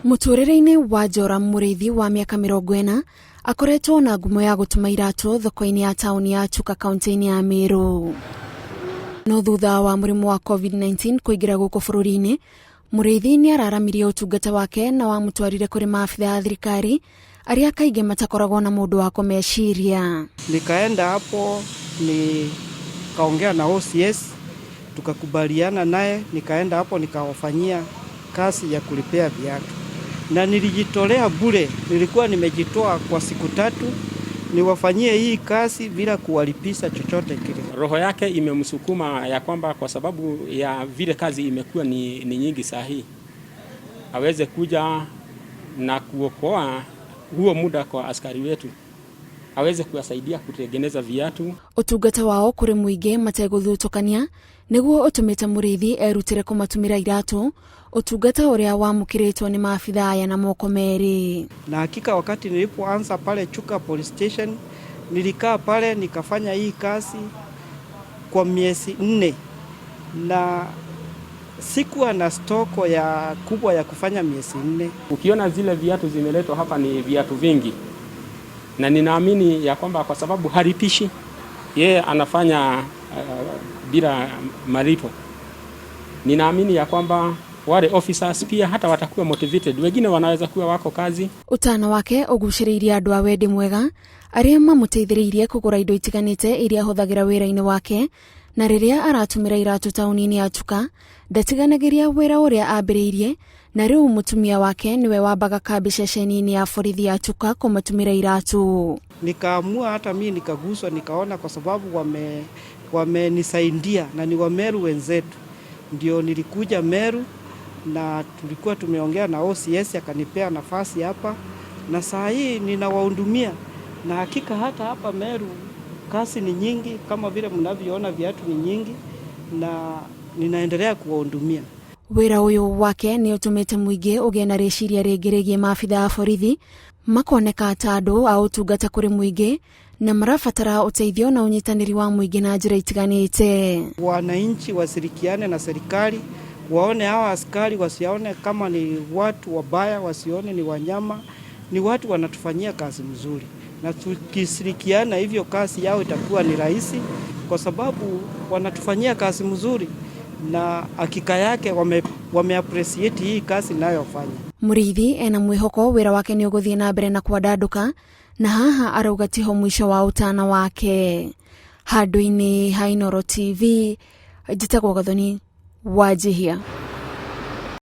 Mũtũrĩre-inĩ wa Joram Mũrĩithi wa mĩaka 40 akoretwo na ngumo ya gũtuma iratũ thoko-inĩ ya taũni ya Chuka kaunti-inĩ ya Meru. No thutha wa mũrimũ wa COVID-19 kũingĩra gũkũ bũrũri-inĩ, Mũrĩithi nĩ araramirie ũtungata wake na wamũtwarire kũrĩ maabitha a thirikari arĩa kaingĩ matakoragwo na mũndũ wa kũmeciria. Nikaenda hapo nikaongea na OCS tukakubaliana naye, nikaenda hapo nikawafanyia kazi ya kulipea viatu na nilijitolea bure. Nilikuwa nimejitoa kwa siku 3 niwafanyie hii kazi bila kuwalipisha chochote kile. Roho yake imemsukuma ya kwamba kwa sababu ya vile kazi imekuwa ni nyingi saa hii, aweze kuja na kuokoa huo muda kwa askari wetu, aweze kuwasaidia kutengeneza viatu. Ũtungata wao kũrĩ mũingĩ mategũthutũkania nĩguo ũtũmĩte Mũrĩithi erutĩre kũmatumĩra iratũ, ũtungata ũrĩa wamũkĩrĩtwo nĩ maabitha aya na moko merĩ. Na hakika wakati nilipoanza pale Chuka Police Station, nilikaa pale nikafanya hii kazi kwa miezi 4 na sikuwa na stoko ya kubwa ya kufanya miezi 4. Ukiona zile viatu zimeletwa hapa ni viatu vingi, na ninaamini ya kwamba kwa sababu halipishi, yeye anafanya bila malipo. Ninaamini ya kwamba wale officers pia hata watakuwa motivated, wengine wanaweza kuwa wako kazi. Ũtana wake ũgucĩrĩirie andũ a wendi mwega arĩa mamũteithĩrĩirie kũgũra indo itiganĩte iria ahũthagĩra wĩra-inĩ wake, na rĩrĩa aratumĩra iratũ taũni-inĩ ya Chuka ndatiganagĩria wĩra ũrĩa ambĩrĩirie, na rĩu mũtumia wake nĩwe wambaga kambi ceceni-inĩ ya borithi ya Chuka kũmatumĩra iratũ. Nikaamua hata mimi nikaguswa, nikaona kwa sababu wamenisaidia na ni Wameru wenzetu, ndio nilikuja Meru na tulikuwa tumeongea na OCS akanipea nafasi hapa, na saa hii ninawahudumia. Na hakika hata hapa Meru kazi ni nyingi, kama vile mnavyoona viatu ni nyingi, na ninaendelea kuwahudumia. Wĩra ũyũ wake nĩ ũtũmĩte mũingĩ ũgĩe na rĩciria rĩngĩ rĩgiĩ maabitha a borithi makoneka ta andũ a ũtungata kũrĩ mũingĩ na marabatara ũteithio na ũnyitanĩri wa mũingĩ na njĩra itiganĩte. Wananchi washirikiane na serikali, waone hawa askari, wasione kama ni watu wabaya, wasione ni wanyama, ni watu wanatufanyia kazi mzuri, na tukishirikiana hivyo kazi yao itakuwa ni rahisi, kwa sababu wanatufanyia kazi mzuri na hakika yake wame appreciate hii kazi ninayofanya. Mũrĩithi ena mwĩhoko wĩra wake nĩ ũgũthiĩ na mbere na kwandandũka, na haha arauga tiho mũico wa ũtana wake. Handũ-inĩ ha Inooro TV, njĩtagwo Gathoni Wanjihia.